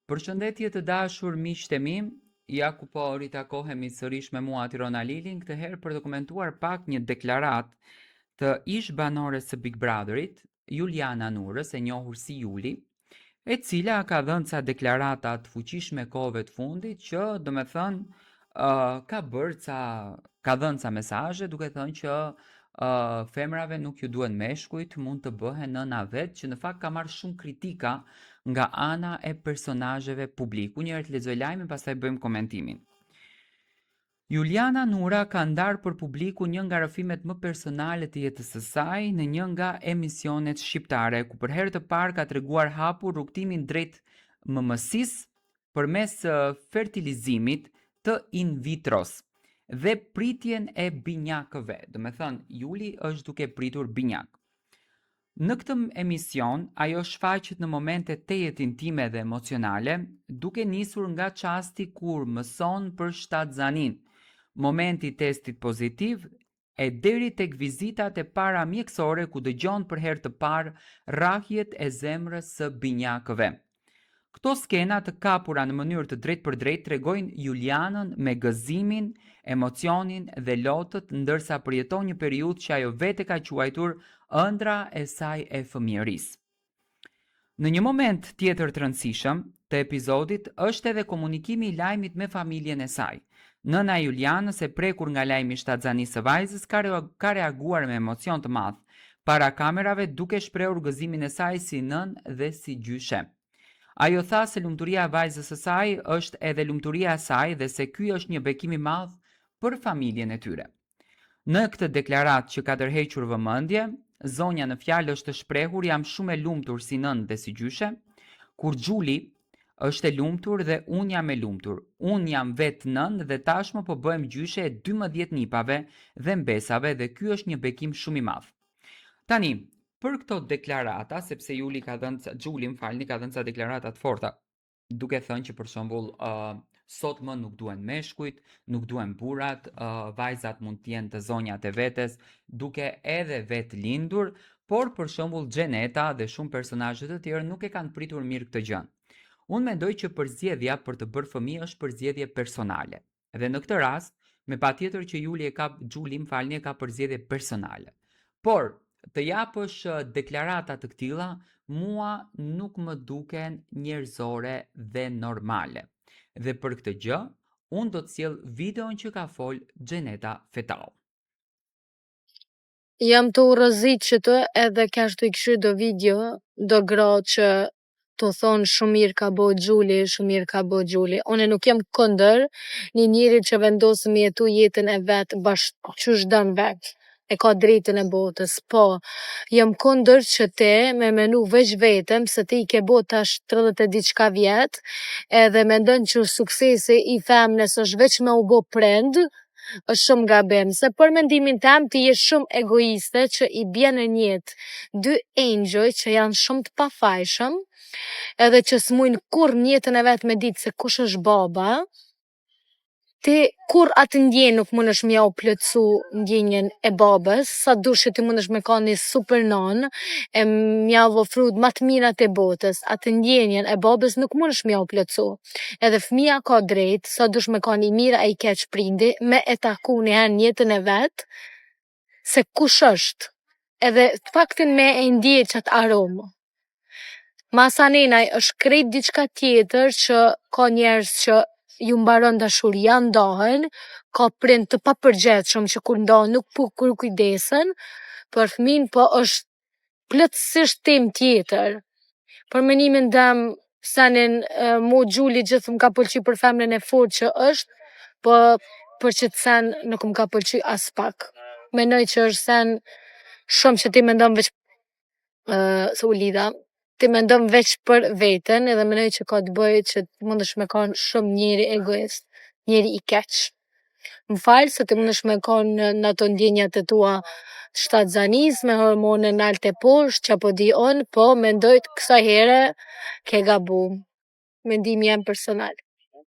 Përshëndetje të dashur miqtë e mi, ja ku po ritakohemi sërish me mua Tirona Lilin, këtë herë për të komentuar pak një deklaratë të ish banores së Big Brotherit, Juliana Nurës, e njohur si Juli, e cila ka dhënë ca deklarata të fuqishme kohëve të fundit që, domethënë, uh, ka bërë ca ka dhënë ca mesazhe duke thënë që uh, femrave nuk ju duhen meshkujt, mund të bëhen nëna vetë, që në fakt ka marrë shumë kritika nga ana e personazheve publik. Unë njëherë të lexoj lajmin, pastaj bëjmë komentimin. Juliana Nura ka ndarë për publikun një nga rrëfimet më personale të jetës së saj në një nga emisionet shqiptare, ku për herë të parë ka treguar hapur rrugëtimin drejt mëmësisë përmes fertilizimit të in vitros dhe pritjen e binjakëve. Domethënë, Juli është duke pritur binjak. Në këtë emision, ajo shfaqet në momente tejet intime dhe emocionale, duke nisur nga çasti kur mëson për shtatzaninë, momenti i testit pozitiv e deri tek vizitat e para mjekësore ku dëgjon për herë të parë rrahjet e zemrës së binjakëve. Këto skena të kapura në mënyrë të drejtpërdrejtë tregojnë Julianën me gëzimin, emocionin dhe lotët ndërsa përjeton një periudhë që ajo vetë e ka quajtur ëndrra e saj e fëmijërisë. Në një moment tjetër të rëndësishëm të episodit është edhe komunikimi i lajmit me familjen e saj. Nëna e Julianës e prekur nga lajmi i shtatzanisë së vajzës ka, ka reaguar me emocion të madh para kamerave duke shprehur gëzimin e saj si nënë dhe si gjyshe. Ajo tha se lumturia e vajzës së saj është edhe lumturia e saj dhe se ky është një bekim i madh për familjen e tyre. Në këtë deklaratë që ka tërhequr vëmendje, zonja në fjalë është shprehur jam shumë e lumtur si nënë dhe si gjyshe, kur Xhuli është e lumtur dhe unë jam e lumtur. Unë jam vetë nënë dhe tashmë po bëhem gjyshe e 12 nipave dhe mbesave dhe ky është një bekim shumë i madh. Tani, për këto deklarata, sepse Juli ka dhënë, Xhuli, më falni, ka dhënë ca deklarata të forta, duke thënë që për shembull, uh, sot më nuk duhen meshkujt, nuk duhen burrat, uh, vajzat mund të jenë të zonjat e vetes, duke edhe vetë lindur, por për shembull Xheneta dhe shumë personazhe të tjerë nuk e kanë pritur mirë këtë gjë. Unë mendoj që përzgjedhja për të bërë fëmijë është përzgjedhje personale. Dhe në këtë rast, me patjetër që Juli e ka, Xhuli, më falni, e ka përzgjedhje personale. Por, të japësh deklarata të këtilla, mua nuk më duken njerëzore dhe normale. Dhe për këtë gjë, unë do të sjell videon që ka fol Xheneta Fetau. Jam tu u rrezit qitu edhe kesh tu i kqyr do video, do gra që tu thonë shumë mirë ka bo Xhuli, shumë mirë ka bo Xhuli. Une nuk jam kundër ni njeri që vendos me jetu jetën e vet bash qysh don vet, e ka drejtën e botës, po jam kundër që ti me menu veq veten se ti i ke bo tash 30 e diçka vjet edhe mendon që suksesi i femnes osht veq me u bo prind, është shumë gabim, se për mendimin tem ti je shumë egoiste që i bjen në jetë dy engjëj që janë shumë të pafajshëm edhe që s'mujnë kurrë n'jetën e vet me ditë se kush është baba, ti kurrë atë ndjenjë nuk mundesh me jau plotsu ndjenjën e babës, sa dush që ti mundesh me kanë një super nanë e me jau ofru ma të mirat e botës, atë ndjenjën e babës nuk mundesh me jau plotsu. Edhe fëmija ka drejtë, sa dush me kanë i mirë a i keq prindi, me e taku niherë n'jetën e vet se kush është, edhe t'paktën me e ndje qatë aromë. Masanena është krejt diçka tjetër që ka njerëz që ju mbaron dashuria, ndahen, ka prind të papërgjegjshëm që kur ndahen nuk po kujdesen për fëmin, po është plotësisht temë tjetër. Për menimin tem, senin mu Xhuli gjithë m'ka pëlqy për femnën e fortë që është, po për qëtë sen nuk m'ka pëlqy aspak. Menoj që është sen shumë që ti mendon veq se u lidha, ti mendon veq për veten edhe menoj që ka të bëjë që mundesh me kon shumë njeri egoist, njeri i keq. Më fal se ti mundesh me kon në ato ndjenjat e tua të shtatzanisë me hormone nalt e poshtë, qa po di unë, po mendoj kësaj here ke gabu. Mendimi jem personal.